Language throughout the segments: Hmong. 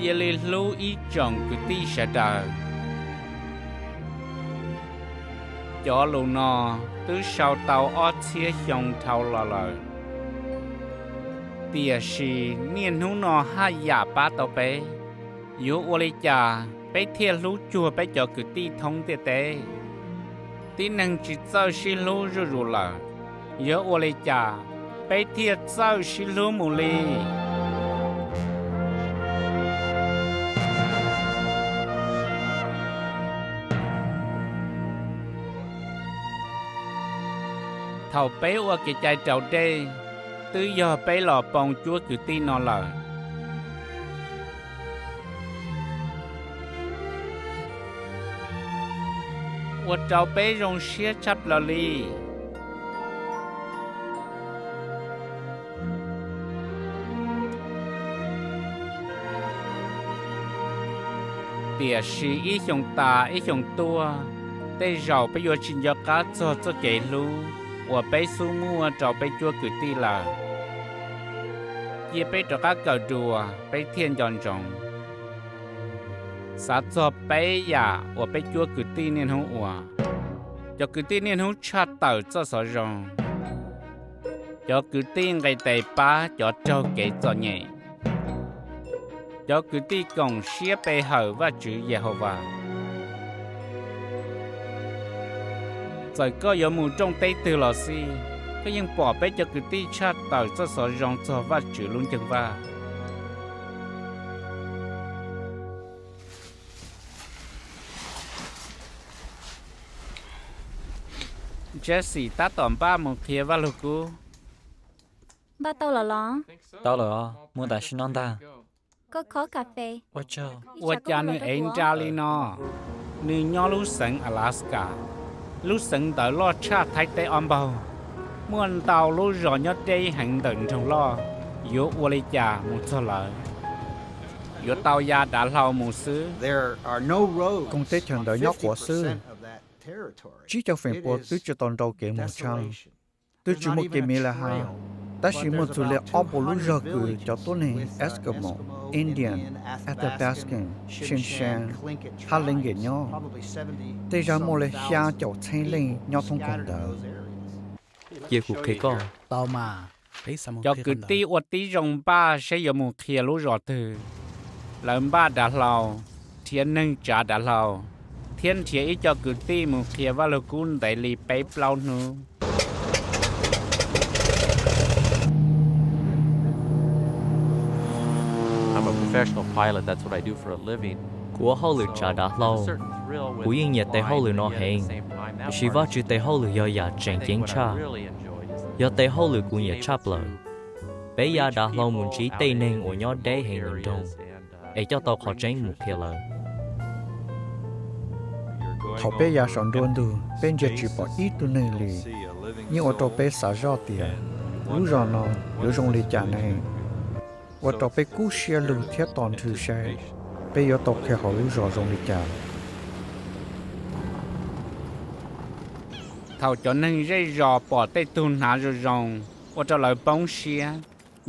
Cia li hlub ib tsoom kwv tij sawv daws. Cov lus no twb sau tau ob txhiab xyoo dhau los lawm, tiam sis niaj hnub no haj yam pab tau peb. Yuav ua li cas peb thiaj hlub cuag peb cov kwv tij thoob ntiaj teb? Tib neeg tsis txawj sib hlub zuj zus lawm, yuav ua li cas peb thiaj txawj sib hlub mus li? Thaum peb ua kev cai raus dej, twb yog peb los poo cuab kwv tij no lawm. Ua rau peb zoo siab tshaj plaws li. Tiam sis ib xyoos tas ib xyoos tuaj, tej zaum peb yuav tsis nco qab txog txoj kev hlub uas peb xub muaj rau peb cuab kwv tij lawm. Cia peb rov qab kawm dua peb thiaj nco ntsoov. Xav txog peb yam uas peb cuab kwv tij niaj hnub ua. Cov kwv tij niaj hnub tshaj tawm txoj xov zoo. Cov kwv tij nqis tes pab cov raug kev txom nyem. Cov kwv tij koom siab pe hawm Vajtswv Yehauvas. Txawm koj yuav mus rooj teb twg los xij, koj yeej pom peb cov kwv tij tshaj tawm txoj xov zoo txog Vajtswv lub nceeg vaj. Jesse tab tom npaj mus qhia Vaj Lug Kub. Npaj tau los los? Tau lawm os, mus tam sim no ntag. Koj khov kas fes. Ua cas nws ev nra li no? Nws nyob lub xeev Alaska, lub xeev ntawd loj tshaj Thaib teb ob npaug. Muaj ntau lub zos nyob deb heev ntawm nroog loj, yuav ua li cas mus txog lawv? Yuav tau ya dav hlau mus xwb. Koog teb chaws ntawd nyob quav xwb. Tsib caug feem pua twb tsis tau nrau kev mus tshaj. Twb tsis muaj kev miv lawm hab, tab sis muaj txug li ob puas lub zog kws cov tuab neeg Eskimo, Indian, Athabascan, Shan Shan, hab Tlingit nyob. Tej zag muaj li xyaa caum txheeb leej nyob thoob koog ntawd. Cia kuv qhia koj. Cov kwv tij ua tib zoo npaj saib yuav mus qhia lub zos twg. Lawv npaj dav hlau, nrhiav neeg tsav dav hlau, thiab nrhiav ib co kwv tij mus qhia Vaj Lug Kub ntev li peb plaub hnub. Kuv ua hauj lwm tsav dav hlau. Kuv yeej nyiam tes hauj lwm no heev, tiam sis Vajtswv tes hauj lwm yog yam tseem ceeb tshaj. Yog tes hauj lwm kuv nyiam tshaj plaws. Peb ya dav hlau mus ntsib tej neeg uas nyob deb heev ntawm nroog, es coj tau qhov tseeb mus qhia lawv. Thaum peb ya saum nruab ntug, peb ntsia tsis pom ib tug neeg li. Yeej ua rau peb xav zoj tias lub zos no yuav zoo li cas ne? Ua rau peb kub siab lug thiab tos nrhw saib peb yuav tau qhia hauv lub zos zoo li cas. Thaum cov neeg zej zos pom tej tug hnav zoo zoo, ua rau lawv poob siab.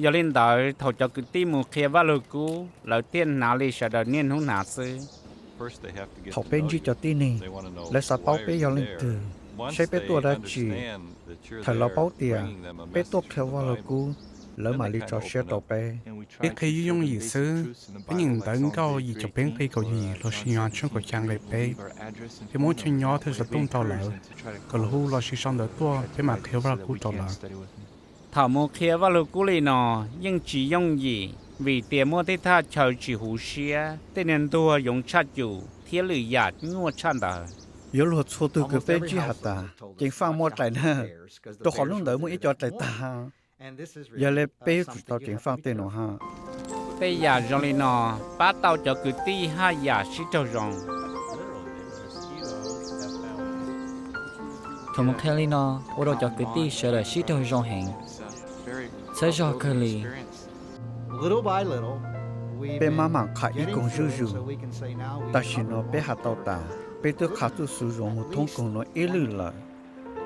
Yog li ntawd, thaum cov kwv tij mus qhia Vaj Lug Kub, lawv thiaj hnav li sawv daws niaj hnub hnav xwb. Thaum peb ntsib cov tib neeg, lawv xav paub peb yog leej twg, saib peb tuaj dab tsi. Thaum lawv paub tias peb tuaj qhia Vaj Lug Kub, lawv mam li tso siab rau peb. Peb qhia yooj yooj yim xwb, peb nyeem Ntawv Nkauj yim caum peb nqe kaum yim los sis Yohav tshooj kaum xya nqe peb. Peb muab chaw nyob thiab xov tooj rau lawv, kom lawv hu los sis sau ntawv tuaj, peb mam qhia Vaj Lug Kub rau lawv. Thaum mus qhia Vaj Lug Kub li no yeej tsis yooj yim, vim tias muaj tej thaj chaw tsis huv siab, tej niag ntuag yoov tshaj cum thiab lwm yam nyuaj tshaj ntawd. Yuav luag txhua tug kws peb ntsib has tas, ceev faj muaj dlaim na, rau qhov hnub ntawd muaj ib co dlaim tag. Yog li peb yuav tsum tau ceev faj tej no hab. Tej yam zoo li no pab tau cov kwv tij haj yam sib raug zoo. Thaum mus qhia li no, ua rau cov kwv tij sawv daws sib raug zoo heev, txhawb zog kawg li. Peb maj mam qha ib koog zuj zus. Tam sim no peb has tau tas peb twb qha txuj xu zoo mus thoob koog no ib lwm lawm,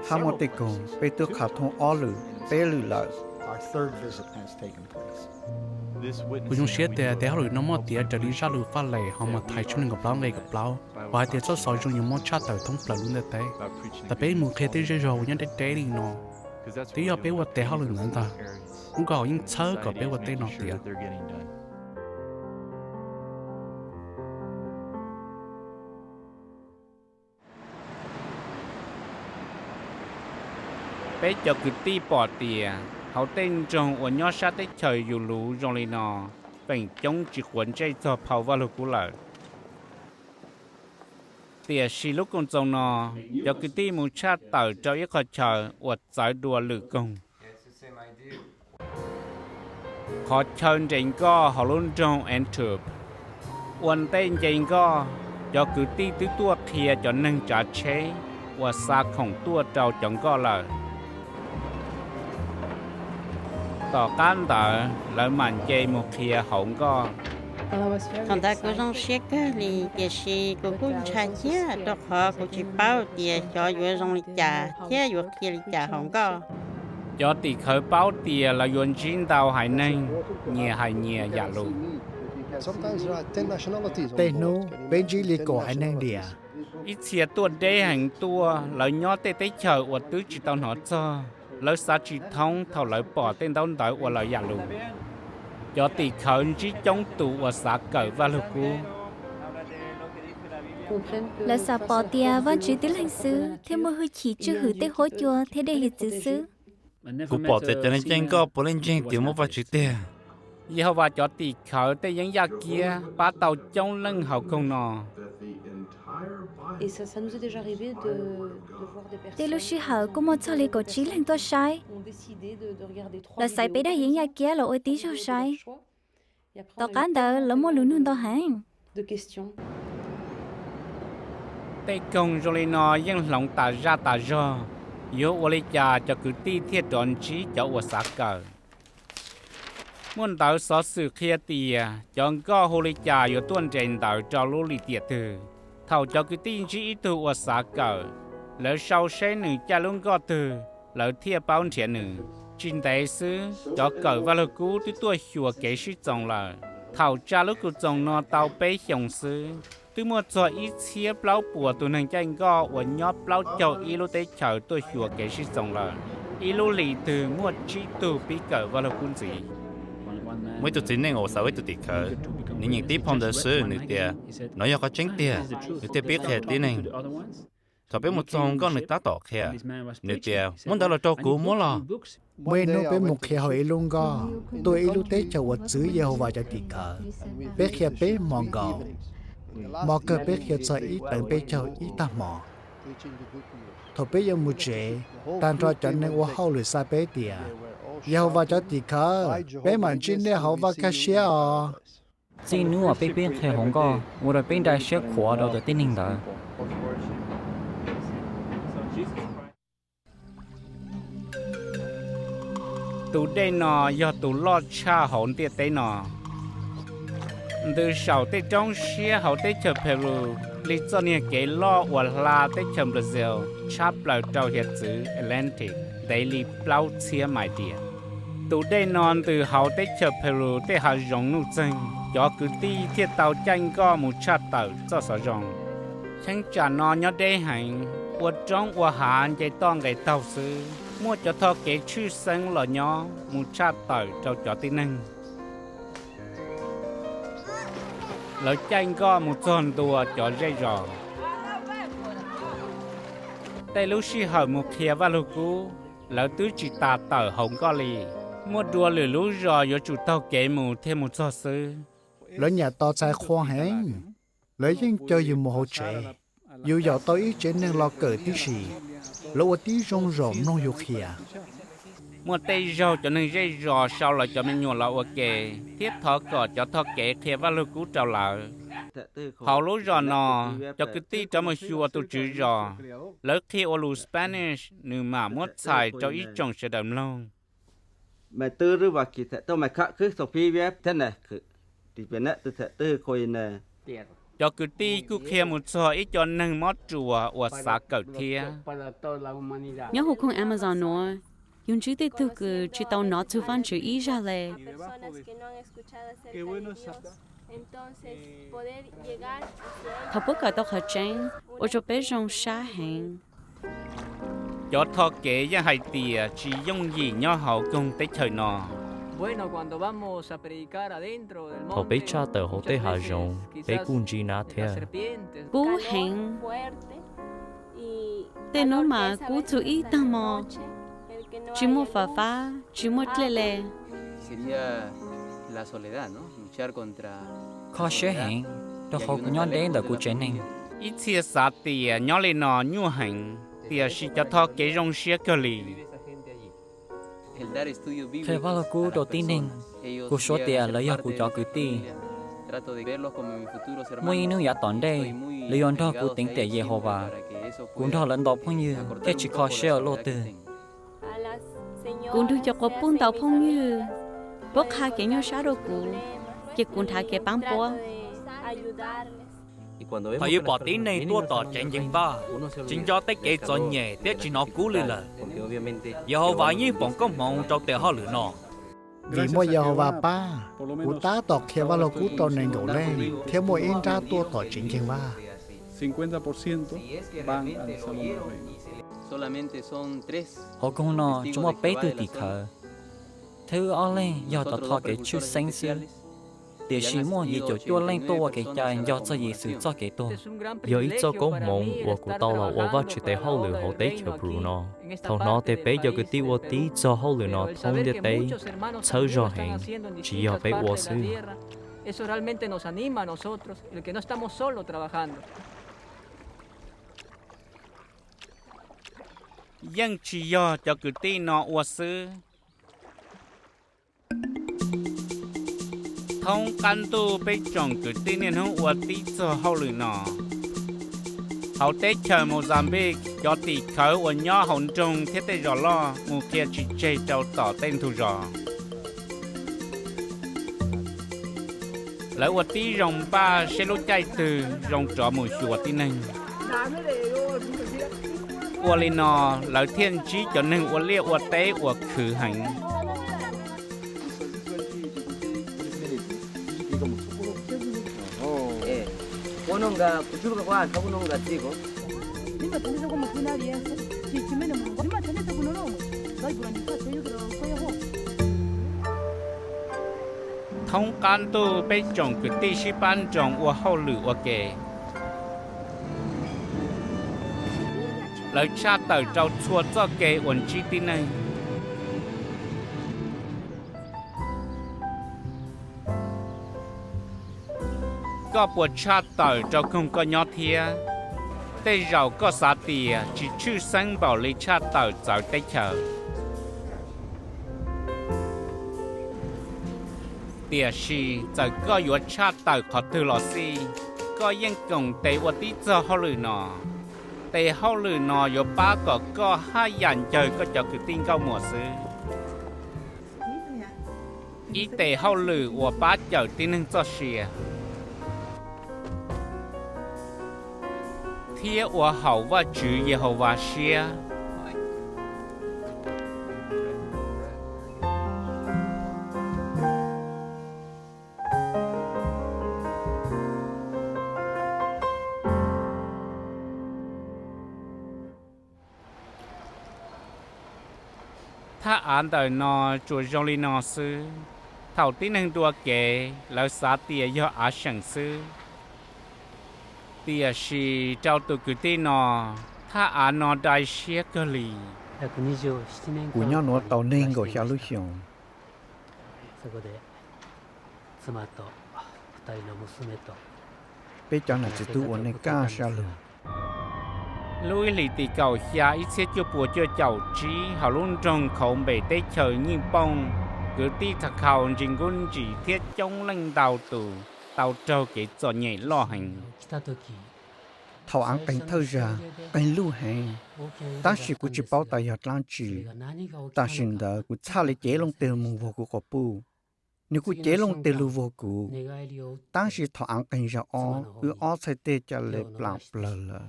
hab muaj tej koog peb twb qha thoob ob lwm peb lwm lawm. Kuv zoo siab tias tes hauj lwm no muaj tiav raws li zaj lus Faj Les hauv Mathais tshooj nees nkaum plaub nqe kaum plaub uas hais tias txoj xov zoo yuav muab tshaj tawm thoob plaws lub ntiaj teb. Thaum peb mus qhia tej zej zog uas nyob deb deb li no, twb yog peb ua tes hauj lwm ntawd ntag. Lub koom haum yeej txhawb kom peb ua tej no tiav. Peb cov kwv tij pom tias hauv tej nroog uas nyob sab teb chaws yus luv zoo li no feem coob tsis quav ntsej txog phau Vaj Lug Kub lawm. Tiam sis lub koom txoos no, cov kwv tij mus tshaj tawm rau ib qho chaw uas txawv dua lwm koog. Qhov chaw nres nkoj hauv lub nroog Antwerp. Ua ntej nce nkoj, cov kwv tij twb tuaj qhia cov neeg tsav tsheb uas xa khoom tuaj rau cov nkoj lawm. Tom qab ntawd lawv mam nce mus qhia hauv nkoj. Thaum ntawd kuv zoo siab kawg li, tiam sis kuv kuj ntshai thiab rau qhov kuv tsis paub tias xyov yuav zoo li cas thiab yuav qhia li cas hauv nkoj. Cov tim khawv paub tias lawv yuav ntsib ntau haiv neeg, nyias hais nyias yam lus. Tej hnub peb ntsib li kaum haiv neeg diam. Ib txhia tuaj deb heev tuaj, lawv nyob tej teb chaws uas twb tsis tau hnov txog. Lawv xav tsis thoob thaum lawv pom tej ntaub ntawv ua lawv yam lus. Cov tim khawv ntsib coob tus uas xav kawm Vaj Lug Kub. Lawv xav pom tias Vajtswv tib leeg xwb thiaj muaj hwj chim tswj hwm tej huab cua thiab dej hiav txwv xwb. Kuv pom tias cov neeg caij nkoj puav leej ntseeg tias muaj Vajtswv tiag. Yehauvas cov tim khawv tej yeeb yaj kiab pab tau coob leej hauv koog no. Tej lub sij hawm kuj muaj txog li kaum tsib leeg tuaj saib. Lawv xaiv peb dag yeeb yaj kiab los ua tib zaug saib. Tom qab ntawd lawv muaj lus nug ntau heev. Tej koog zoo li no yeej hloov tas zaj tas zog, yuav ua li cas cov kwv tij thiaj rov ntsib cov uas xav kawm? Muaj ntawv xov xwm qhia tias cov nkoj hu li cas yuav tuaj nres ntawd rau lub lim tiam twg. Thaum cov kwv tij ntsib ib tug uas xav kawm, lawv sau seb nws caij lub nkoj twg, lawv thiaj paub nrhiav nws. Tsis ntev xwb, cov kawm Vaj Lug Kub twb tuaj xyuas kev sib txoos lawm. Thaum tsa lub koom txoos no tau peb xyoos xwb, twb muaj txog ib txhiab plaub puas tus neeg caij nkoj uas nyob plaub caug ib lub teb chaws tuaj xyuas kev sib txoos lawm. Ib lub hlis twg muaj tsib tug pib kawm Vaj Lug Kub ntxiv. Muaj ib tug txiv neej uas xav ua ib tug tim khawv, nws nyeem tib phau ntawv xwb, nws tias, nov yog qhov tseeb tiag. Nws thiaj pib qhia tib neeg. Thaum peb mus txog hauv nkoj nws tab tom qhia. Nws tias, muab ntawv los rau kuv, muab los. Muaj ib hnub peb mus qhia hauv ib lub nkoj, tuaj ib lub teb chaws uas txwv Yehauvas cov tim khawv. Peb qhia peb hmo nkaus. Hmo kawg peb qhia txog ib teev peb caug ib tag hmo. Thaum peb yuav mus tsev, tag nrho cov neeg ua hauj lwm xa peb tias, Yehauvas cov tim khawv, peb mam ntsib nej hauv Vaj Kaj Siab os. Txij hnub uas peb pib qhia hauv nkoj, ua rau peb nra siab qhuav rau cov tib neeg ntawd. Tus dej no yog tus loj tshaj hauv ntiaj teb no. Ntws saum tej roob siab hauv teb chaws Peru li txoj niag kev loj uas hla teb chaws Brazil tshab plaws rau hiav txwv Atlantic ntev li plaub txhiab mais diam. Tus dej no ntws hauv teb chaws Peru tej hav zoov nuj txeeg, cov kwv tij thiaj tau caij nkoj mus tshaj tawm txoj xov zoo. Cheeb tsam no nyob deb heev, ua roob ua hav nce toj nqes taug xwb, muaj cov thoj kev tshwj xeeb los nyob mus tshaj tawm rau cov tib neeg. Lawv caij nkoj mus txog ntua cov zej zos. Tej lub sij hawm mus qhia Vaj Lug Kub, lawv twb tsis tas tawm hauv nkoj li. Muaj dua lwm lub zos yuav tsum taug kev mus thiaj mus txog xwb. Lawv nyam tos txhais qhua heev. Lawv yeej caw yus mus hauv tsev. Yus yaum tau ib tsev neeg los kawm tib si. Lawv ua tib zoo zaum mloog yus qhia. Muaj tej zaug cov neeg zej zos sau lawv cov me nyuam los ua ke thiab thov kom cov thoj kev qhia Vaj Lug Kub rau lawv. Hauv lub zos no, cov kwv tij rov mus xyuas tus tswv zos. Lawv qhia ua lus Spanish, nws mam muab txhais rau ib tsoom sawv daws mloog. Cov kwv tij kuj qhia mus txog ib co neeg mob ruas uas xav kawm thiab. Nyob hauv khoom Amazon nuav, Yus ntsib tej tug kws tsis tau hnov txug Vaajtswv ib zag le. Thaum puab kawm tau qhov tseeb, ua rua peb zoo sab heev. Cov tho kev yeej hais tias tsis yooj yim nyob hauv koog teb chaws no. Thaum peb tshaj tawm hauv tej hav zoov, peb kuj ntsib nab thiab. Kub heev. Tej nub mas kub txug ib taag mo, tsis muaj fam fab, tsis muaj dlej le. Kho siab heev, rau qhov kuv nyob deb ntawm kuv tsev neeg. Ib txhia xav tias nyob li no nyuaj heev, tiam sis cov tho kev zoo siab kawg li. Qhia Vaj Lug Kub rau tib neeg, kuv suav tias lawv yog kuv cov kwv tij. Muaj ib hnub yav tom ntej, lawv yuav nrog kuv teev tiam Yehauvas. Kuv nrog lawv ntaus phooj ywg thiaj tsis kho siab ua luaj twg. Kuv nrug cov quas puj ntaus phooj ywg, puab qha kev nyuaj sab rau kuv, ces kuv nrhav kev paab puab. Thaum yus pom tib neeg tuaj tom tsev nceeg vaj, tsis nco tej kev txom nyem thiab tsis hnov kub li lawm, Yehauvas yeej foom koob hmoov rau tes hauj lwm no. Vim muaj Yehauvas pab, kuv tab tom qhia Vaj Lug Kub rau nees nkaum leej thiab muaj ib nrab tuaj tom tsev nceeg vaj. Hauv koog no tsuas muaj peb tug tim khawv, thawj ob leeg yog tau tho kev tshwj xeeb xwb, tiam sis muaj yim caum cuaj leej tuaj ua kev cai nco txog Yexus txoj kev tuag. Yog ib txoj koob hmoov uas kuv tau los ua Vajtswv tes hauj lwm hauv teb chaws Peru no. Thaum hnov tias peb cov kwv tij ua tib txog hauj lwm no thoob ntiaj teb, txhawb zog heev, tsis yog peb ua xwb. Yeej tsis yog cov kwv tij no ua xwb. Thoob qab ntuj peb tsoom kwv tij niaj hnub ua tib txog hauj lwm no. Hauv teb chaws Mozambique, cov tim khawv uas nyob hauv nroog thiab tej zos loj mus qhia tsis tseg rau tom tej ntug zos. Lawv ua tib zoo npaj seb lub caij twg zoo rov mus xyuas tib neeg. Ua li no, lawv thiaj ntsib cov neeg ua liaj ua teb uas khwv heev. Thoob qab ntuj peb tsoom kwv tij sib pab nroos ua hauj lwm ua ke. Lawv tshaj tawm rau txhua txoj kev uas ntsib tib neeg. Koj puas tshaj tawm rau koog koj nyob thiab? Tej zaum koj xav tias tsis tshwj xeeb npaum li tshaj tawm txawv teb chaws. Tiam sis txawm koj yuav tshaj tawm qhov twg los xij, koj yeej koom tes ua tib txog hauj lwm no. Tes hauj lwm no yuav pab kom koj haj yam ncawg koj cov kwv tij nkauj muam xwb. Ib tes hauj lwm uas pab cawm tib neeg txoj sia thiab ua haum Vajtswv Yehauvas siab. Thaj av ntawm no tsuas zoo li no xwb. Thaum tib neeg dua kev, lawv xav tias yog av seem xwb. Tiam sis rau tus kwv tij no, thaj av no dai siab kawg li. Kuv nyob nuav tau nees nkaum xya lub xyoos. Peb cov nam txiv tub ua neej kaj sab lug. Lub ib hlis tim kaum xya ib txhiab cuaj puas cuaj caum tsib, hauv lub nroog Khauv Npes teb chaws Nyiaj Pooj, kwv tij Thakhaus ntsis nkub ntsis thiab coob leej ntau tus tau raug kev txom nyem loj heev. Thaum av qeeg thawj zag, qeeg luj heev, tab sis kuv tsis paub tas yog dlaab tsi. Tam sim ntawd kuv txhaj le cev loo teg lug moog vuag kuv quas puj. Nwg kuj cev loo teg lug vuag kuv, tab sis thaum av qeeg zag ob, wb ob txhais teg ca le plaam plawg lawm.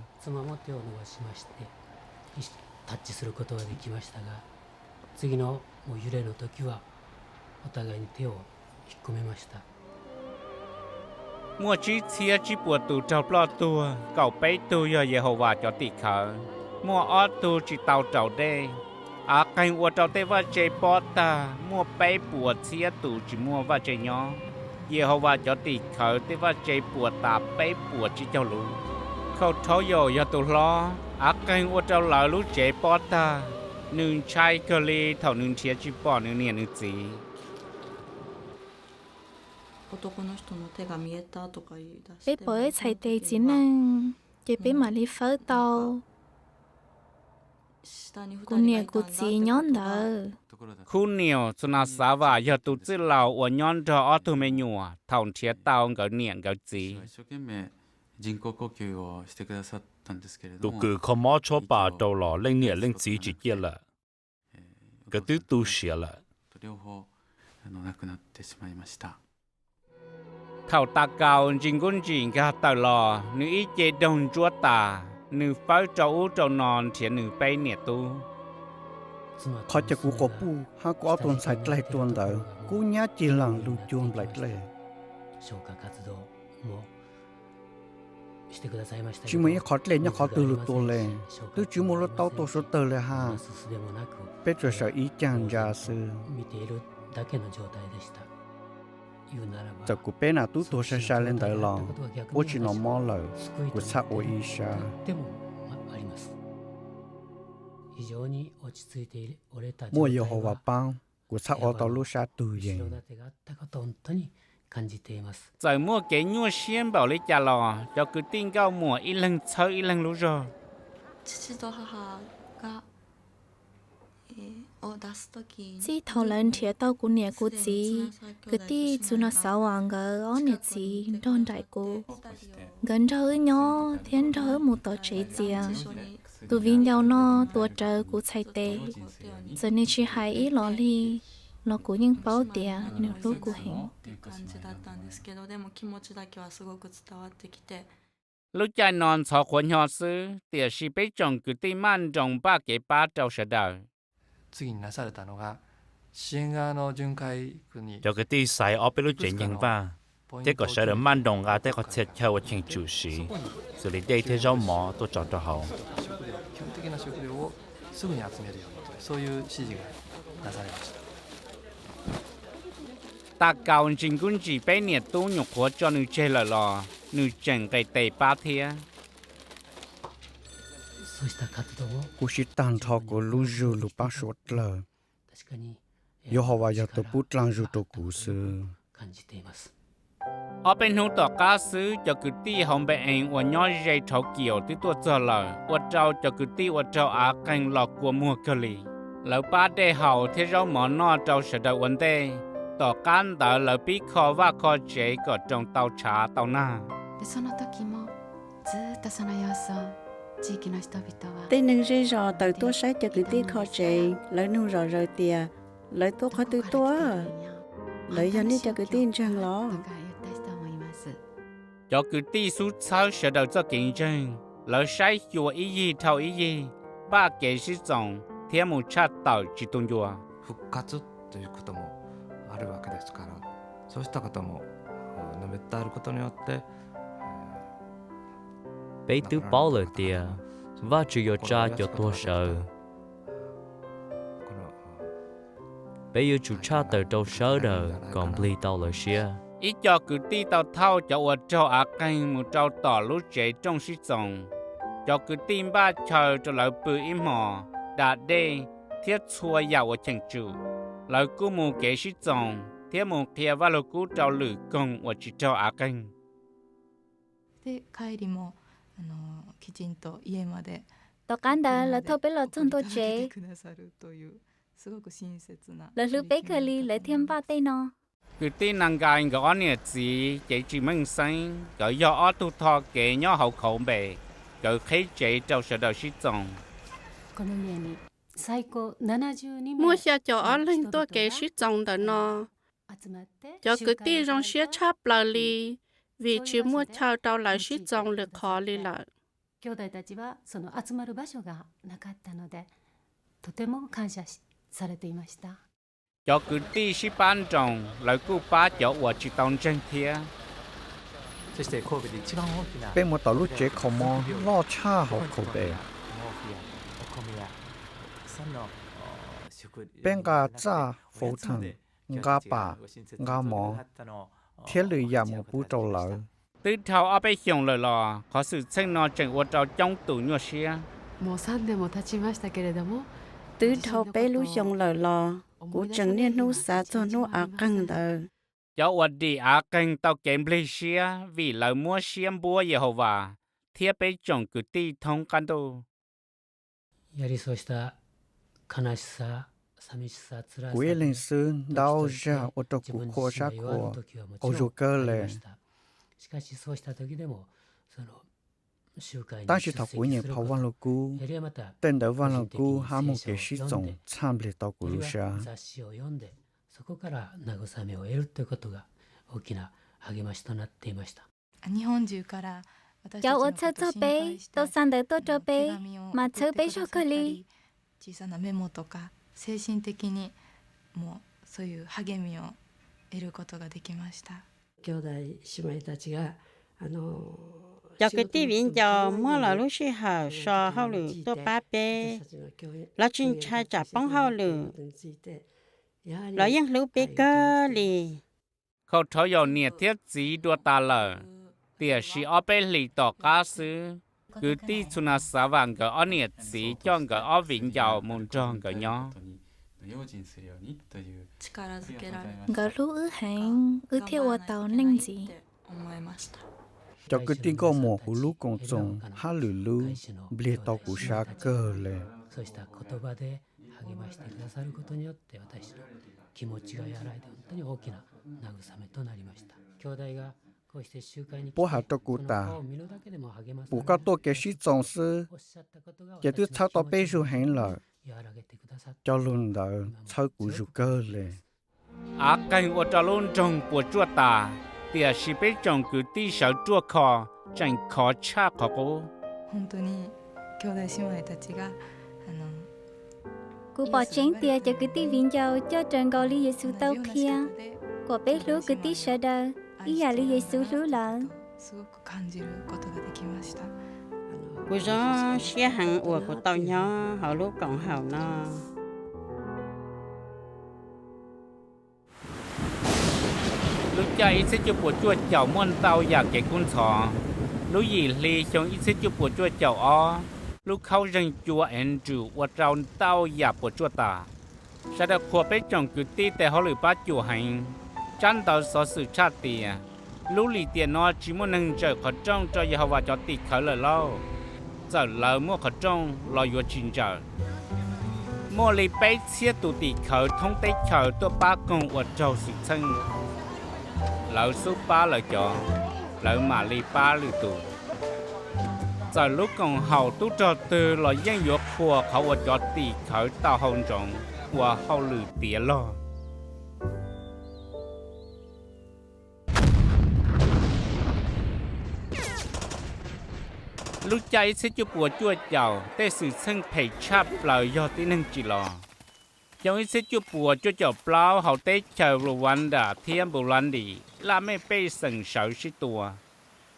立ちすることができましたが、次のもう幽霊の時は、お互いに手を引っ込めました。 Muaj tsib txhiab tsib puas tus raug ploj tuag, kaum peb tug yog Yehauvas cov tim khawv, muaj ob tug tsis tau raus dej. Av qeeg ua rau tej vaj tse pob tag, muaj peb puas txhiab tus tsis muaj vaj tse nyob. Yehauvas cov tim khawv tej vaj tse puas tas peb puas tsib caug lub. Khauj Rhaub Yaum yog tus hlob, av qeeg ua rau lawv lub tsev pob tag, nws ntshai kawg li thaum nws nrhiav tsis pom nws niam nws txiv. Peb pom ib txhais tes txiv neej, ces peb mam li fawb tau kuv niam kuv txiv nyob ntawd. Khub niam Tsunaxavas yog tus txwj laus uas nyob nrog ob tug me nyuam thaum nrhiav tau nkawd niam nkawd txiv. Tus kws kho mob tshuab pas rau los leej niam leej txiv tsis ciaj lawm. Nkawd twb tu siav lawm. Thaum Takaus ntsis nkub ntsis nkag tawm los, nws ib ce doog ntsuab tas, nws fawb rau ub rau no nrhiav nws peb niam tub. Qhov chaw kuv quas puj hab kuv ob tug ntxhais dlaig tua ntawd, kub nyab cig leeg lug cuag nplaim dlej. Tsis muaj ib qho dlej nyob qhov twg lug tua le, twb tsis muaj lub taub tuaj suav tawg le hab. Peb tsuas sawv ib caag ntsa xwb. Txawm kuv peb nam tub tuag sai sai le ntawd los, puab tsis nov mob lawm, kuv txhaj ua ib sab. Muaj Yehauvas paab, kuv txhaj ua tau lub sab tug yees. Txawm muaj kev nyuaj siab npaum li cas los cov kwv tij nkauj muam ib leeg txhawb ib leeg lub zog. Txij thaum lawv nrhiav tau kuv niam kuv txiv, kwv tij Tsunaxauas nkawd ob niam txiv nrog nraim kuv. Nkawd nrog wb nyob thiab nrog wb mus tom tsev txias. Tus viv ncaus no tuav rawv kuv txhais tes, txawm nws tsis hais ib los li los kuv yeej paub tias nws hlub kuv heev. Lub caij no ntxhov qhuav hnyo xwb, tiam sis peb tsoom kwv tij maj nroos npaj kev pab rau sawv daws. Cov kwv tij xaiv ob peb lub tsev nceeg vaj, thiab kom sawv daws maj nroos nqa tej qhov txhia chaw uas cheem tsum siv, xws li dej thiab zaub mov tuaj tso rau hauv. Takaus ntsis nkub ntsis peb niam tub nyuam qhuav tso nws tseg lawm los nws tseem nqes tes pab thiab. Kuv siv tag nrho kuv lub zug lug pab suav dlawg. Yehauvas yog tus pub dlaag zug rau kuv xwb. Ob peb hnub tom qab xwb, cov kwv tij hauv Npe-ees uas nyob ze Rhauv Kiaus twb tuaj txog lawm, ua rau cov kwv tij ua raug av qeeg los kua muag kawg li. Lawv pab dej haus thiab zaub mov noj rau sawv daws ua ntej. Tom qab ntawd lawv pib kho vaj kho tsev kom roos tau tshav tau nag. Tej neeg zej zos tawm tuaj saib cov kwv tij kho tsev, lawv nug zom zaws tias, lawv tuaj qhov twg tuaj? Lawv yog nej cov kwv tij ntseeg los? Cov kwv tij xub txhawb sawv daws txoj kev ntseeg, lawv saib xyuas ib yig dhau ib yig, npaj kev sib txoos thiab mus tshaj tawm tsis tu ncua. Peb twb paub lawm tias Vajtswv yuav tsa cov tuag sawv. Peb yuav tsum tshaj tawm rau sawv daws kom nplig tau lawv siab. Ib co kwv tij tau thauj cov uas raug av qeeg mus rau tom lub tsev rooj sib txoos. Cov kwv tij npaj chaw rau lawv pw ib hmos, da dej, thiab txhua yam uas cheem tsum. Lawv kuj mus kev sib txoos thiab mus qhia Vajluskub rau lwm koog uas tsis raug av qeeg. Tom qab ntawd lawv thauj peb los txog ntua tsev. Lawv hlub peb kawg li lawv thiaj npaj tej no. Kwv tij Nas Nkais nkawd ob niam txiv cev tsis meej xeeb, nkawd yog ob tug tho kev nyob hauv khauv npe, nkawd qheb tsev rau sawv daws sib txoos. Muaj xya caum ob leeg tuaj kev sib txoos ntawm no. Cov kwv tij zoo siab tshaj plaws li, vim tsis muaj chaw rau lawv sib txoos lwm qhov li lawm. 兄弟たちはその集まる場所がなかったので、とても感謝し、Cov kwv tij sib pab nroos, lawv kuj pab cov uas tsis tau ntseeg thiab. Peb mus tom lub tsev kho mob loj tshaj hauv Kobe. Peb nqa txaj, fauv theem, nqa pam, nqa mov, thiab lwm yam mus pub rau lawv. Twb dhau ob peb xyoos lawm los qhov xwm txheej no tseem ua rau coob tus nyuaj siab. Twb dhau peb lub xyoo lawm los kuv tseem niaj hnub xav txog hnub av qeeg ntawd. Cov uas dim av qeeg tau kev nplig siab vim lawv muab siab npuab Yehauvas thiab peb tsoom kwv tij thoob qab ntuj. Kuv ib leeg xwb ntau zag ua rau kuv qhuas sab qhuas, qaug zog kawg le. Tab sis thaum kuv nyeem phau Vaj Lug Kub, tej ntawv Vaj Lug Kub hab moog kev sib txoos txhaj nplig tau kuv lub sab. Cov ua txhawj txog peb tau xa ntawv tuaj rau peb, mas txhawb peb zog kawg li. Cov kwv tij viv ncaus muab lawv lub sij hawm so hauj lwm tuaj pab peb. Lawv tsis ntshai tsam poob hauj lwm, lawv yeej hlub peb kawg li. Khaus rhauv yaus niam thiab txiv dua tas lawm, tiam sis ob peb hlis tom qab xwb, kwv tij Txhunasavas nkawd ob niam txiv coj nkawd ob viv ncaus mus nrog nkawd nyob. Nkawd hlub wb heev, wb thiaj ua tau neej ntxiv. Cov kwv tij nkauj muam kuv lub koom txoos hab lwm lub nplig tau kuv sab kawg le. Puab has rau kuv tas, puab has rau kuv tas, puab has rau kuv tas, puas koj tuaj kev sib txoos xwb, ces twb txhawb tau peb zug heev lawm. Cov lug ntawd txhawb kuv zug kawg le. Av qeeg ua rau lub nroog puas tsuaj tas, tiam sis peb tsoom kwv tij sawv ruaj khov tseem khov tshaj qhov qub. Kuv pom tseeb tias cov kwv tij viv ncaus coj raws nkaus li Yexus tau qhia, kom peb hlub kwv tij sawv daws ib yam li Yexus hlub lawv. Kuv zoo siab heev uas kuv tau nyob hauv lub koom haum no. Lub caij ib txhiab cuaj puas cuaj caum muaj ntau yam kev kub ntxhov. Lub yim hli xyoo ib txhiab cuaj puas cuaj caum ob, lub khaub zeeg cua Andrew ua rau ntau yam puas tsuaj tas. Sawv daws qhuas peb tsoom kwv tij tes hauj lwm pab cuam heev. Tsab ntawv xov xwm tshaj tias, lub lim tiam no tsis muaj neeg ntsawm qhov rooj rau Yehauvas cov tim khawv lawm lauj. Txawm lawv muaj qhov rooj los yuav tsis ntsawm. Muaj li peb txhiab tus tim khawv thoob teb chaws tuaj pab koog ua raug xwm txheej. Lawv xub pab lawv cov, lawv mam li pab lwm tus. Txawm lub koom haum tub rog twg los yeej yuav qhuas qhov uas cov tim khawv tau hau ntsoov ua hauj lwm tiav log. Lub caij ib txhiab cuaj puas cuaj caum tej xwm txheej phem tshaj plaws yog tib neeg tsim los. Xyoo ib txhiab cuaj puas cuaj caum plaub hauv teb chaws Rwanda thiab Burundi, laj mej pej xeem sawv sib tua,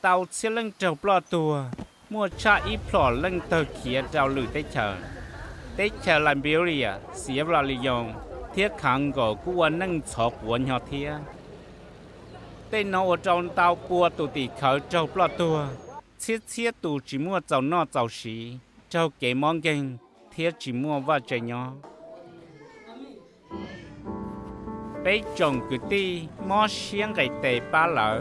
tau txhiab leej raug ploj tuag, muaj tshaj ib plhom leej tawg khiav rau lwm teb chaws. Teb chaws Liberia, Sierra Leone thiab Congo kuj ua neej ntxhov quav nyo thiab. Tej no ua rau ntau pua tus tim khawv raug ploj tuag, txhiab txhiab tus tsis muaj txaus noj txaus siv, raug kev mob nkeeg thiab tsis muaj vaj tse nyob. Peb tsoom kwv tij mob siab nqes tes pab lawv.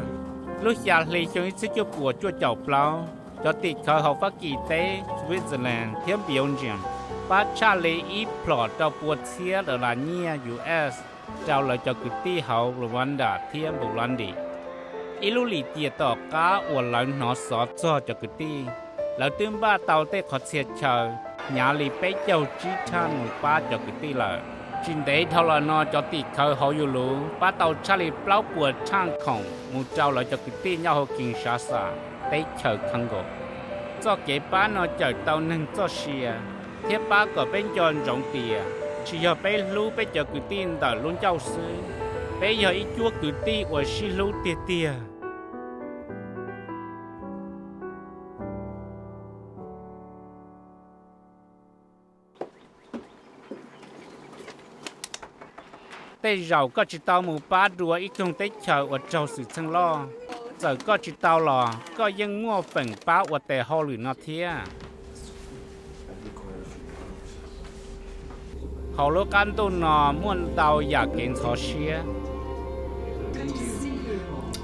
Lub xya hli xyoo ib txhiab cuaj puas cuaj caum plaub, cov tim khawv hauv Fab Kis teb, Switzerland thiab Belgium pab tshaj li ib plhom rau pua txhiab dollar nyiaj U S rau lawv cov kwv tij hauv Rwanda thiab Burundi. Ib lub lim tiam tom qab uas lawv hnov xov txog cov kwv tij, lawv twb npaj tau tej qhov txhia chaw hnyav li peb caug tsib thaj mus pab cov kwv tij lawm. Tsis ntev dhau los no cov tim khawv hauv Yuluv pab tau tshaj li plaub puas thaj khoom mus rau lawv cov kwv tij nyob hauv Kinshasa, teb chaws Congo. Txoj kev pab no cawm tau neeg txoj sia thiab pab kom peb nco ntsoov tias Tsis yog peb hlub peb cov kwv tij ntawm lub ncauj xwb, peb yog ib cuab kwv tij uas sib hlub tiag tiag. Tej zaum koj tsis tau mus pab dua ib tug teb chaws uas raug xwm txheej loj. Txawm koj tsis tau los koj yeej muaj feem pab ua tes hauj lwm no thiab. Hauv lub qab ntuj no muaj ntau yam kev ntxhov siab.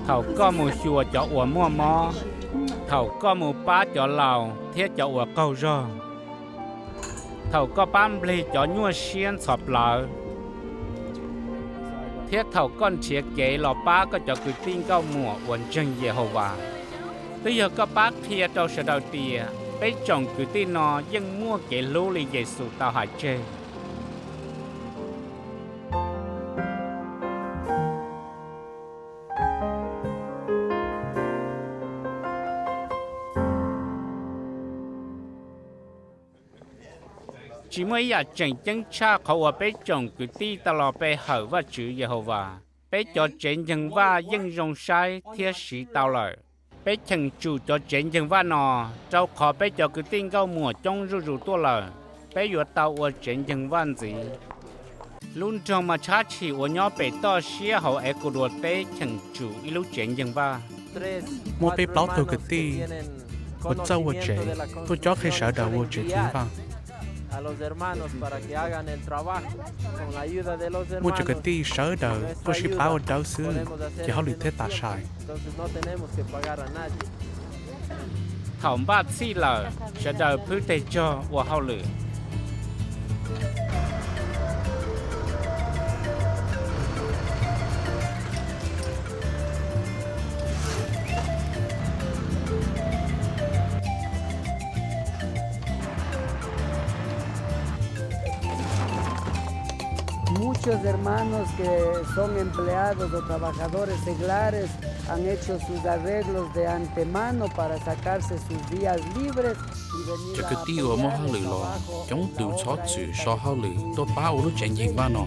Thaum koj mus xyuas cov uas muaj mob, thaum koj mus pab cov laus thiab cov uas qaug zog, thaum koj pab nplig cov nyuaj siab ntxhov plawv, thiab thaum koj nrhiav kev los pab koj cov kwv tij nkauj muam uas ntseeg Yehauvas, twb yog koj pab qhia rau sawv daws tias peb tsoom kwv tij no yeej muaj kev hlub li Yexus tau hais tseg. Tsis muaj ib yam tseem ceeb tshaj qhov uas peb tsoom kwv tij tau los pe hawm Vajtswv Yehauvas. Peb cov tsev nceeg vaj yeej zoo saib thiab siv tau lawm. Peb cheem tsum cov tsev nceeg vaj no, rau qhov peb cov kwv tij nkauj muam coob zuj zus tuaj lawm. Peb yuav tau ua tsev nceeg vaj ntxiv. Lub nroog Matshabchis uas nyob pem toj siab hauv Ecuador teb cheem tsum ib lub tsev nceeg vaj. Muaj peb plaub tug kwv tij uas txawj ua tsev tuaj cob qhia sawv daws ua tsev nceeg vaj. Muaj cov kwv tij sawv daws tuaj sib pab ua dawb xwb, ces hauj lwm thiaj tas sai. Thaum npaj txhij lawm, sawv daws phwb tes zog ua hauj lwm. Muchos hermanos que son empleados o trabajadores seglares han hecho sus arreglos de antemano para sacarse sus días libres y venir a apoyar el trabajo. Cov kwv tij uas muaj hauj lwm los coob tus txhob txwm so hauj lwm tuaj pab ua lub tsev nceeg vaj no.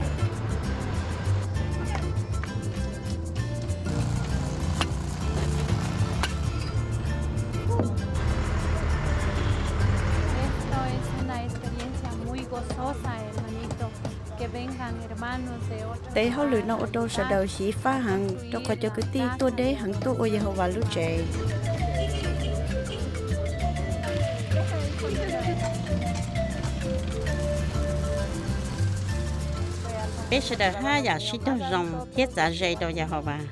Tes hauj lwm no ua rau sawv daws xyiv fab heev, rau qhov cov kwv tij tuaj deb heev tuaj ua Yehauvas lub tsev. Peb sawv daws haj yam sib raug zoo thiab txav ze rau Yehauvas.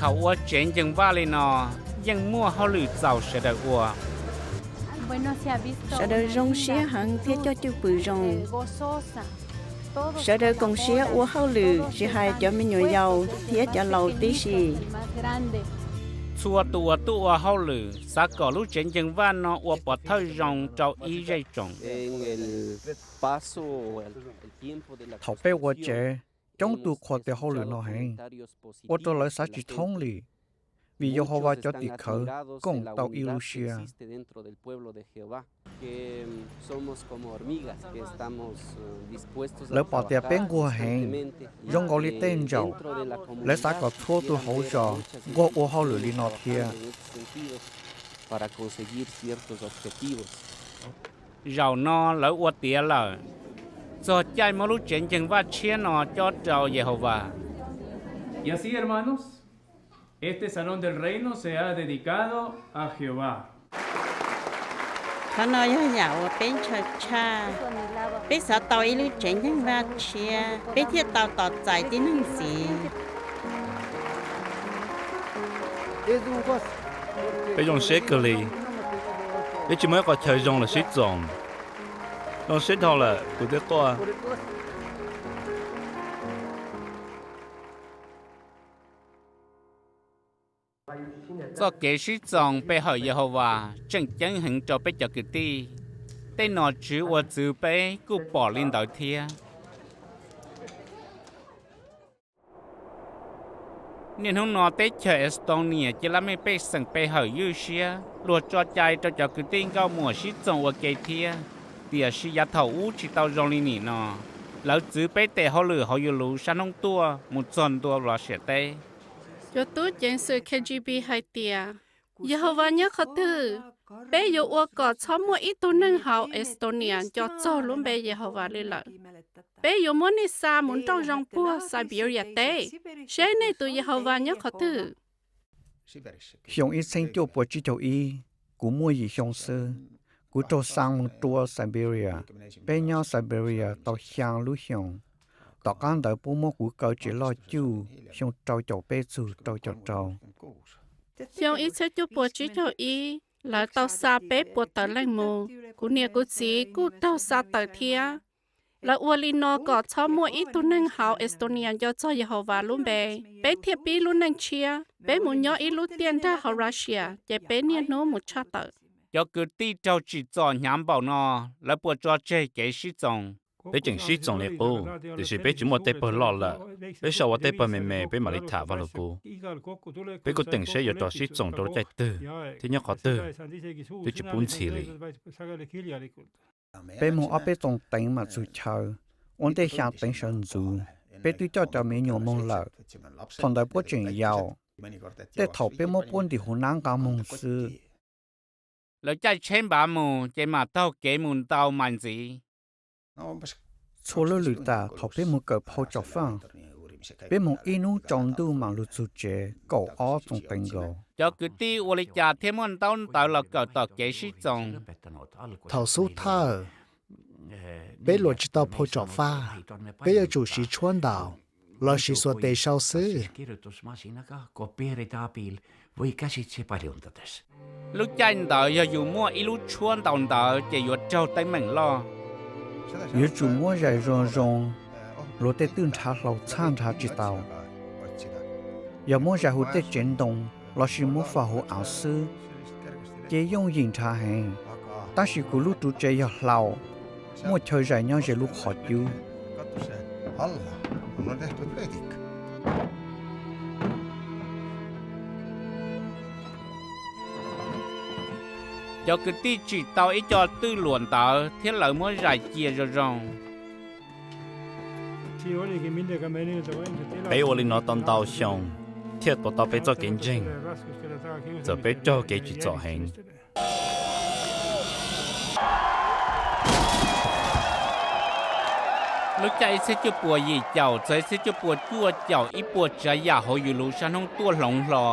Thaum ua tsev nceeg vaj li no, yeej muaj hauj lwm txaus sawv daws ua. Sawv daws zoo siab heev thiab coj cwj pwm zoo. Sawv daws koom siab ua hauj lwm, tsis hais cov me nyuam yaus thiab cov laus tib si. Txhua tus uas tuaj ua hauj lwm xav kom lub tsev nceeg vaj no ua pov thawj zoo rau ib zej tsoom. Thaum peb ua tsev, coob tus qhuas tes hauj lwm no heev, ua rau lawv xav tsis thoob li, vim Yehauvas cov tim khawv koom tau ib lub siab. Lawv pom tias peb nquag heev, zoo nkaus li tej ntsaum, lawv xav kom txhua tus hauv zos nquag ua hauj lwm li no thiab. Zaum no lawv ua tiav lawm, txog caij muab lub tsev nceeg vaj tshiab no cob rau Yehauvas. Y así, hermanos, este Salón del Reino se ha dedicado a Jehová. Qhov no yog yam uas peb ntshaw tshaj. Peb xav tau ib lub tsev nceeg vaj tshiab, peb thiaj tau tos txais tib neeg ntxiv. Peb zoo siab kawg li, peb tsis muaj ib qho chaw zoo lawm sib txoos. Zoo siab dhau lawm kuv twb quaj. Txoj kev sib txoos pe hawm Yehauvas tseem ceeb heev rau peb cov kwv tij. Tej nom tswv uas txwv peb kuj pom li ntawd thiab. Niaj hnub no teb chaws Estonia cia laj mej pej xeem pe hawm ywj siab luag tso cai rau cov kwv tij nkauj muam sib txoos ua ke thiab. Tiam sis yav thaum ub tsis tau zoo li nim no, lawv txwv peb tes hauj lwm hauv yus lub sab hnub tuaj mus txog ntua Russia teb. Cov tub ceev xwm K G B hais tias, Yehauvas nyob qhov twg? Peb yuav ua kom txhob muaj ib tug neeg hauv Estonia nco txog lub npe Yehauvas li lawm. Peb yuav muab nej xa mus nroj zoo puag Siberia teb, seb nej tus Yehauvas nyob qhov twg. Xyoo ib txheeb cuaj puas tsib caug ib, kuv muaj yim xyoo xwb, kuv raug xa mus rua Siberia. Peb nyob Siberia tau xyaa lub xyoos. Tom qab ntawd puab muab kuv kaw tsev loj cuj xyoo rau caum peb txug rau caum rau. Xyoo ib txheeb cuaj puas tsib caug ib, lawv tau xa peb puas tawm leej mus. Kuv niam kuv txiv kuj raug xa tawm thiab. Lawv ua li no kom txhob muaj ib tug neeg hauv Estonia nco txog Yehauvas lub npe, peb thiaj pib lub neej tshiab. Peb mus nyob ib lub tiaj nrag hauv Russia, ces peb niaj hnub mus tshaj tawm. Cov kwv tij raug tsim txom hnyav npaum no, lawv puas tso tseg kev sib txoos? Peb tseem sib txoos li qub, tiam sis peb tsis muaj tej pawg loj lawm. Peb sau ua tej pawg me me peb mam li tham Vaj Lug Kub. Peb kuj teem seb yuav rov sib txoos rau lub caij twg thiab nyob qhov twg, twb tsis pub ntxhi li. Peb moog ob peb txoos teev mam txug chaw, ua ntej xyaa teev sawv ntxuv. Peb twb coj cov me nyuam moog lawm, thaum ntawd puab tseem yau. Tej thaum peb muab puab ntim huv nab nqa moog xwb. Lawv caij tsheb npav mus ces mam taug kev mus ntau mais ntxiv. Txhua lub lwm tas thaum peb mus kawm phau tsom faaj, peb moog ib nub tsaus ntuj mam lug txug tsev kaum ob txoos teev nkaus. Cov kwv tij ua li cas thiaj muaj ntaub ntawv los kawm tom kev sib txoos? Thaum xub thawj, peb luas tsis tau phau tsom faaj, peb yuav tsum siv tshuab ntaus lossis xuas tes sau xwb. Lub caij ntawd yog yus muaj ib lub tshuab ntaus ntawv ces yuav raug teeb meem loj. Yuav tsum muab zais zoo zoo, luag tej twj nrhav hlau txhaj nrhav tsis tau. Yog muab zais huv tej tsev ntoo lossis muab faus huv av xwb, ces yooj yim nrhav heev. Tab sis kuv lub ruv tsev yog hlau, muaj chaw zais nyob ze lub qhov cub. Cov kwv tij tsim tau ib co twj luam ntawv thiab lawv muab zais cia zoo zoo. Peb ua li no tau ntau xyoo thiaj tuav tau peb txoj kev ntseeg, txawm peb raug kev tsim txom heev. Lub caij ib txhiab cuaj puas yim caum txog ib txhiab cuaj puas cuaj caum ib puas tsav yam hauv yus lub sab hnub tuaj hloov hlo.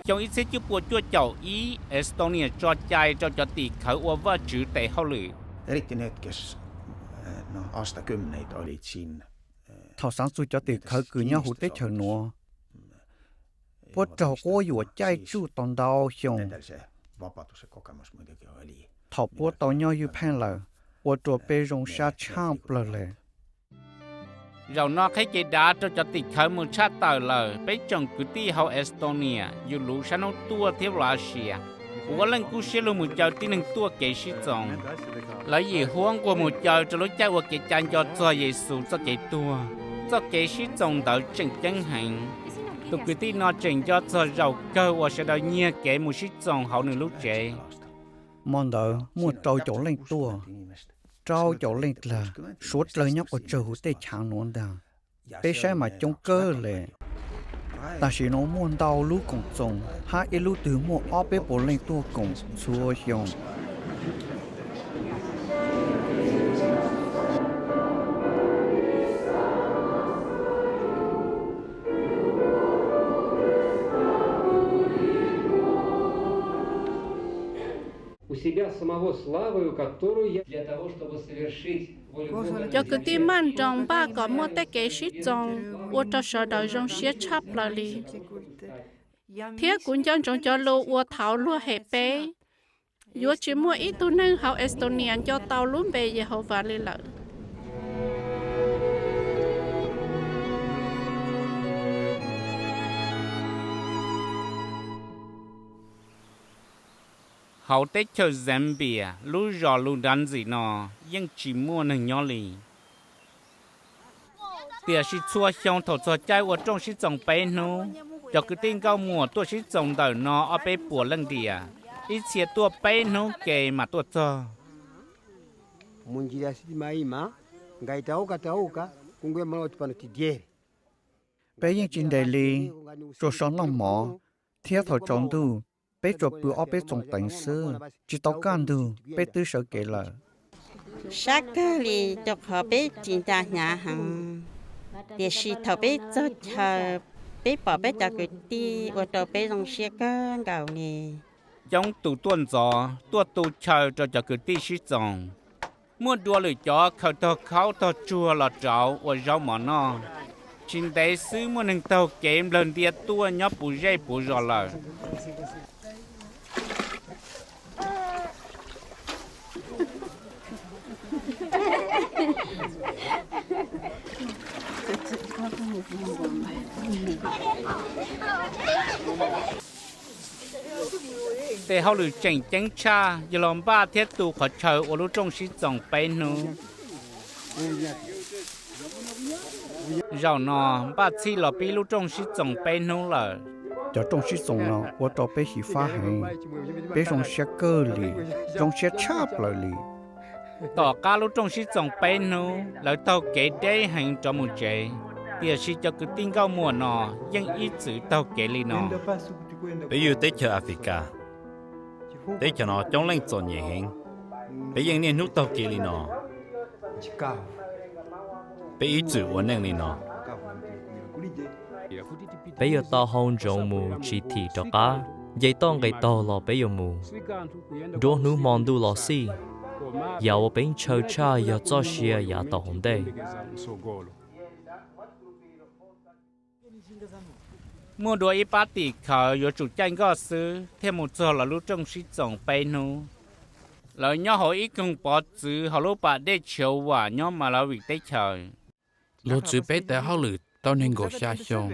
Xyoo ib txhiab cuaj puas cuaj caum ib, Estonia tso cai rau cov tim khawv ua Vajtswv tes hauj lwm. Thaum xaav txug cov tim khawv kws nyob huv teb chaws nuav, puab raug quab yuam caij tsuj tau ntau xyoo. Thaum puab tau nyob ywj pheej lawm, ua rua peb zoo sab tshaaj plawg le. Zaum no qheb kev dav rau cov tim khawv mus tshaj tawm lawm. Peb tsoom kwv tij hauv Estonia, yus lub sab hnub tuaj thiab Russia, puav leej kub siab lug mus caw tib neeg tuaj kev sib txoos. Lawv yim huab nquag mus caw rau lub caij ua kev cai nco txog Yexus txoj kev tuag. Txoj kev sib txoos ntawd tseem ceeb heev. Tus kwv tij no tseem nco txog zaum kawg uas sawv daws nyiag kev mus sib txoos hauv nws lub tsev. Mo ntawd muaj rau caum leej tuaj, rau caum leej dlaag, suav dlawg nyob quas tsawg huv tej chaav nuav ntaag. Peb saib mas coob kawg le. Tam sim nuav muaj ntau lub koom txoos hab ib lub twg muaj ob peb puas leej tuaj koom txhua xyoo. Cov kwv tij maj nroos npaj kom muaj tej kev sib txoos ua rau sawv daws zoo siab tshaj plaws li. Thiab kuv nco ntsoov cov lus uas thaud luag hem peb, yuav tsis muaj ib tug neeg hauv Estonia nco tau lub npe Yehauvas li lawm. Hauv teb chaws Zambia, lub zos Lundrantsi no yeej tsis muaj neeg nyob li. Tiam sis txhua xyoo thaum txog caij ua rooj sib txoos peb hnub, cov kwv tij nkauj muam tuaj sib txoos ntawm no ob peb puas leej diam, ib txhia tuaj peb hnub ke mas tuaj txog. Peb yeej tsis nres li, tsuas so noj mov, thiab thaum tsaus ntuj peb tsuas pw ob peb txoos teev xwb, tsis tau kaj ntug peb twb sawv kev lawm. Sab kawg li, rau qhov peb ris nra hnyav heev, tiam sis thaum peb txog chaw, peb pom peb cov kwv tij ua rau peb zoo siab kawg nkaus li. Coob tus tuaj ntxov tuaj tu chaw rau cov kwv tij sib txoos. Muaj dua lwm cov khaws tog khaub tog tsuag los rauv ua zaub mov noj. Tsis ntev xwb muaj neeg taug kev nplawg ntia tuaj nyob puv zej puv zos lawm. Tej hauj lwm tseem ceeb tshaj yog los npaj thiab tu qhov chaw ua lub rooj sib txoos peb hnub. Zaum no npaj txhij los pib lub rooj sib txoos peb hnub lawm. Cov rooj sib txoos no ua rau peb xyiv fab heev, peb zoo siab kawg li, zoo siab tshaj plaws li. Tom qab lub rooj sib txoos peb hnub, lawv taug kev deb heev rov mus tsev, tiam sis cov kwv tij nkauj muam no yeej ib txwm taug kev li no. Peb yug teb chaws Africa, teb chaws no coob leej txom nyem heev, peb yeej niaj hnub taug kev li no. Peb ib txwm ua neej li no. Peb yuav tau hau ntsoov mus tsis thim rov qab, nce toj nqes taug los peb yuav mus. Nruab hnub hmo ntuj los xij, yam uas peb ntshaw tshaj yog txoj sia yav tau hauv ntej. Muaj dua ib pab tim khawv yuav tsum caij nkoj xwb thiaj mus txog lawv lub rooj sib txoos peb hnub. Lawv nyob hauv ib koog pov txwv hauv lub pas dej Tshiav Vam nyob Malawi teb chaws. Luag txwv peb tais hauj lwm tau nees nkaum xya xyoo,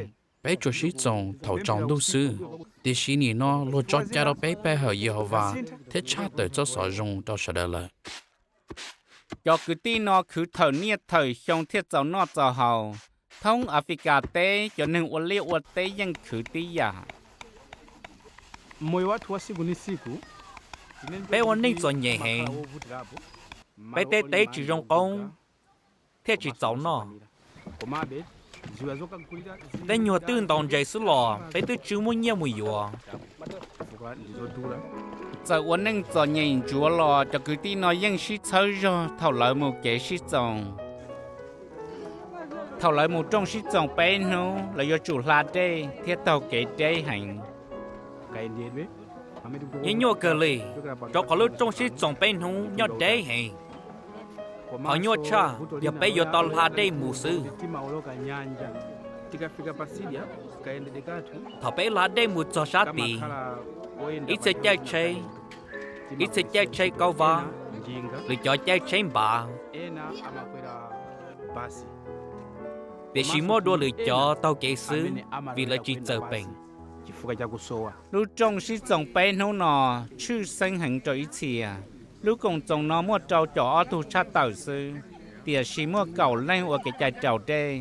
peb tsuas sib txoos thaum tsaus ntuj xwb, tiam sis nim no luag tso cai rau peb pe hawm Yehauvas thiab tshaj tawm txoj xov zoo rau sawv daws lawm. Cov kwv tij no khwv thawm niaj thawm xyoo thiaj txaus noj txaus haus. Thoob Africa teb cov neeg ua liaj ua teb yeej khwv tib yam. Peb ua neej txom nyem heev, peb tej teb tsis zoo qoob thiaj tsis txaus noj. Tej nyuag twj ntaus ntses xwb los peb twb tsis muaj nyiaj mus yuav. Txawm ua neej txom nyem ntsuav los cov kwv tij no yeej sib txhawb zog thaum lawv mus kev sib txoos. Thaum lawv mus rooj sib txoos peb hnub, lawv yuav tsum hla dej thiab taug kev deb heev. Yeej nyuaj kawg li, rau qhov lub rooj sib txoos peb hnub nyob deb heev. Qhov nyuaj tshaj yog peb yuav tau hla dej mus xwb. Thaum peb hla dej mus txog sab tid, ib txhia caij tsheb, ib txhia caij tsheb kaub vab, lwm cov caij tsheb npav, tiam sis muaj dua lwm cov taug kev xwb vim lawv tsis txawm peem. Lub rooj sib txoos peb hnub no tshwj xeeb heev rau ib txhia. Lub koom txoos no muaj rau caum ob tug tshaj tawm xwb, tiam sis muaj kaum leej ua kev cai raus dej,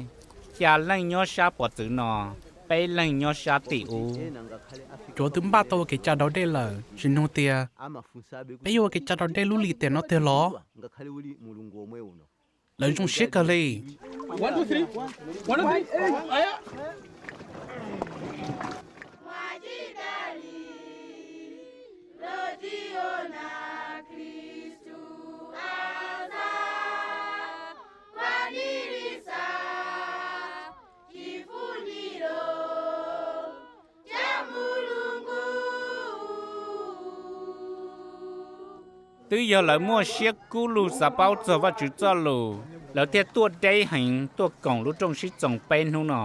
xya leej nyob sab pov txwv no, peb leeg nyob sab tim ub. Cov twb npaj tau ua kev cai raus dej lawm tsis nug tias peb yuav ua kev cai raus dej lub lim tiam no tiag los? Lawv zoo siab kawg li. Twb yog lawv muaj siab kub lug xav paub txog Vajtswv Txojlus, lawv thiaj tuaj deb heev tuaj koom lub rooj sib txoos peb hnub no.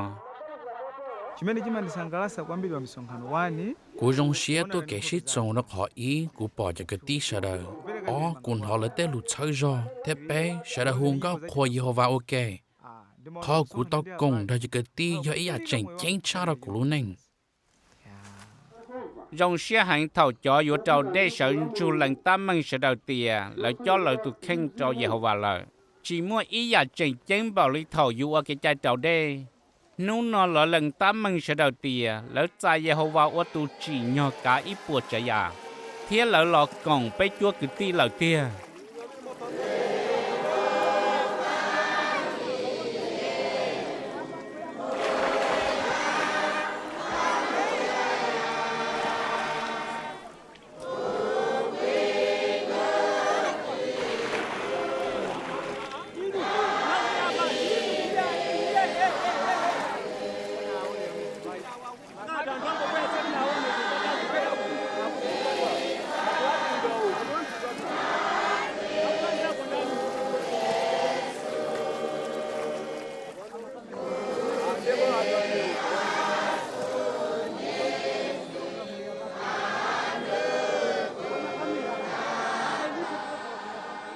Kuv zoo siab tuaj kev sib txoos rau qhov ib, kuv pom cov kwv tij sawv daws, ob, kuv hnov lawv tej lus txhawb zog, thiab peb, sawv daws hu nkauj qhuas Yehauvas ua ke. Qhov kuv tau koom nrog cov kwv tij yog ib yam tseem ceeb tshaj rau kuv lub neej. Zoo siab heev thaum cov yuav raus dej sawv ntsug lees tab meeg sawv daws tias lawv cob lawv tus kheej rau Yehauvas lawm. Tsis muaj ib yam tseem ceeb npaum li thaum yus ua kev cai raus dej. Hnub no lawv lees tab meeg sawv daws tias lawv txais Yehauvas ua tus tsim nyog kav ib puas tsav yam, thiab lawv los koom peb cuab kwv tij lawm tiag.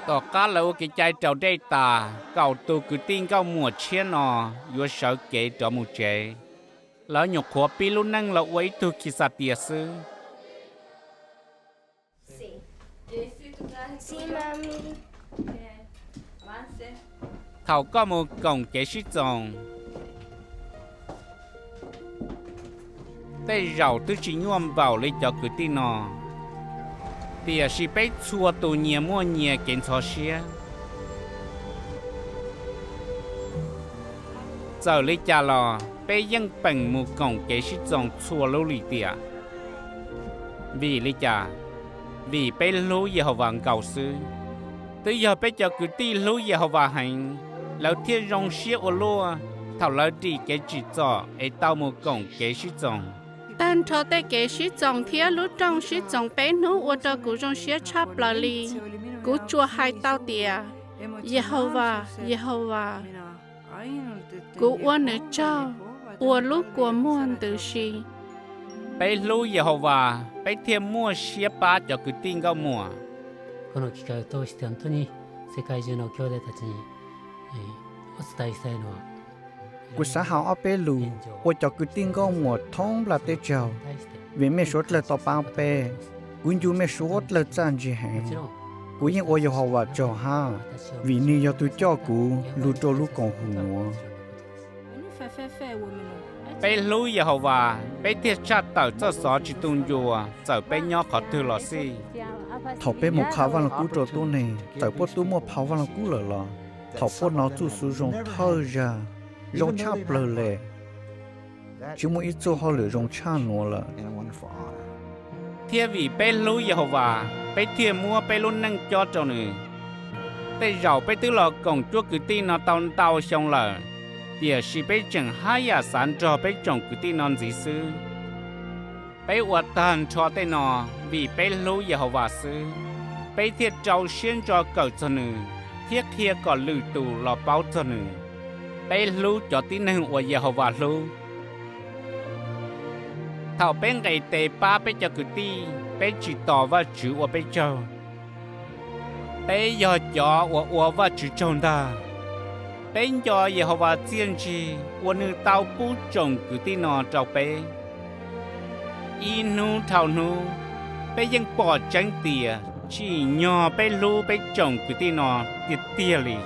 Tom qab lawv ua kev cai raus dej tas, kaum tus kwv tij nkauj muam tshiab no yuav sawv kev rov mus tsev. Lawv nyuam qhuav pib lub neej los ua ib tug Khiv Xas Tias xwb. Thaum koj mus koom kev sib txoos, tej zaum twb tsis nyuaj npaum li cov kwv tij no, tiam sis peb txhua tus nyias muaj nyias kev ntxhov siab. Txawm li cas los peb yeej peem mus koom kev sib txoos txhua lub lim tiam. Vim li cas? Vim peb hlub Yehauvas nkaus xwb. Twb yog peb cov kwv tij hlub Yehauvas heev, lawv thiaj zoo siab ua luaj thaum lawv dim kev tsim txom es tau mus koom kev sib txoos. Tag nrho tej kev sib txoos thiab lub rooj sib txoos peb hnub ua rau kuv zoo siab tshaj plaws li. Kuv tsuas hais tau tias, Yehauvas, Yehauvas, kuv ua nws tsaug, ua lub kua muag ntws si. Peb hlub Yehauvas, peb thiaj muaj siab pab cov kwv tij nkauj muam. Kuv xav hais ob peb lus ua cov kwv tij nkauj muam thoob nplaj teb chaws, vim mej suav dlawg tau pab peb. Kuv ncu mej suav dlawg txaj ntsig heev. Kuv yeej ua Yehauvas tsaug hab, vim nwg yog tug coj kuv lug rua lub koom haum nuav. Peb hlub Yehauvas, peb thiaj tshaj tawm txoj xov tsis tu ncua txawm peb nyob qhov twg los xij. Thaum peb mus qha Vaaj Lug Kub rua tuab neeg, txawm puab tub muaj phau Vaaj Lug Kub lawm los, thaum puab nov txuj xuv zoo thawj zag, zoo tshaj plawg le. Tsis muaj ib txuj hauj lwm zoo tshaj nuav lawm. Thiab vim peb hlub Yehauvas, peb thiaj muab peb lub neej cob rau nws. Tej zaum peb twb los koom cuab kwv tij no tau ntau xyoo lawm, tiam sis peb tseem haj yam xav nrog peb tsoom kwv tij no ntxiv xwb. Peb ua tag nrho tej no vim peb hlub Yehauvas xwb, peb thiaj rau siab ntso kawm txog nws thiab qhia kom lwm tus los paub txog nws. Peb hlub cov tib neeg uas Yehauvas hlub. Thaum peb nqes tes pab peb cov kwv tij, peb tsis tos Vajtswv ua peb tsaug. Peb yog cov uas ua Vajtswv tsaug ntag. Peb nco Yehauvas txiaj ntsig uas nws tau pub tsoom kwv tij no rau peb. Ib hnub dhau hnub, peb yeej pom tseeb tias tsim nyog peb hlub peb tsoom kwv tij no tiag tiag li.